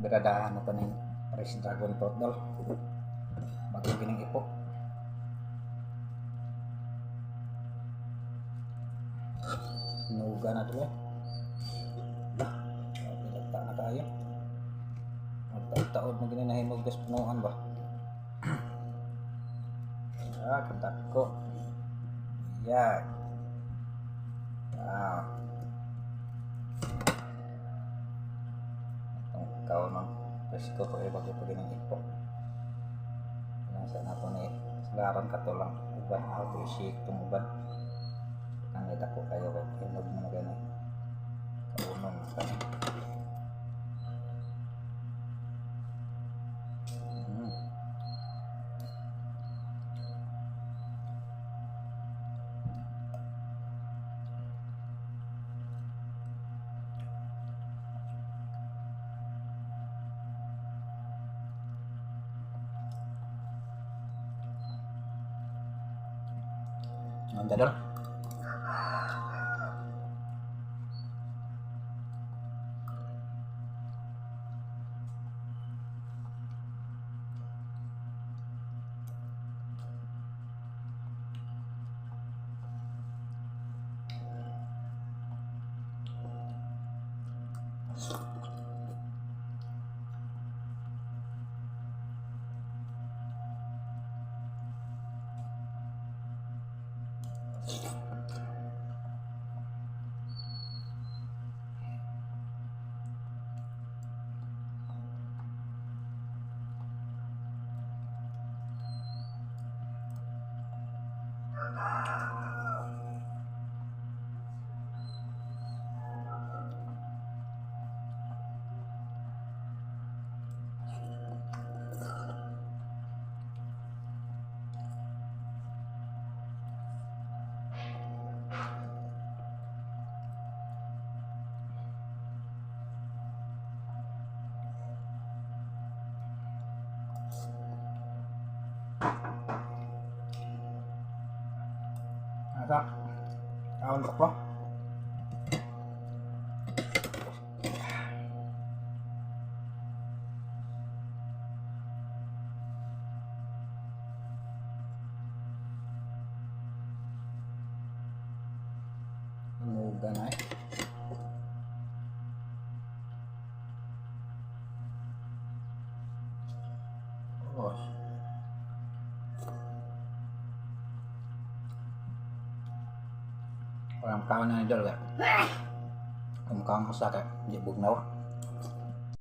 Biradahan na to ning fresh dragon fruit, dol. Bago gining ipo. Nuga na dol eh. Lah, lagta na kayo. Magtaod-taod na gini nahimog gas punuan ba. Ah, kadako. Yan. Ah. Itong kaon ng presko ko eh, bago pa gining ipo. Nasa na to ni sularan ka to lang uban ako to i-shake itong uban. Ang dako kayo kay hinog mo na gani. Kaunon na kani. Ang dadal. Ata. Kaon ko. Hinuga na eh. Oh. Walang kaon na ni Dol kaya. Ang kaon ko sa kaya, di bugnaw.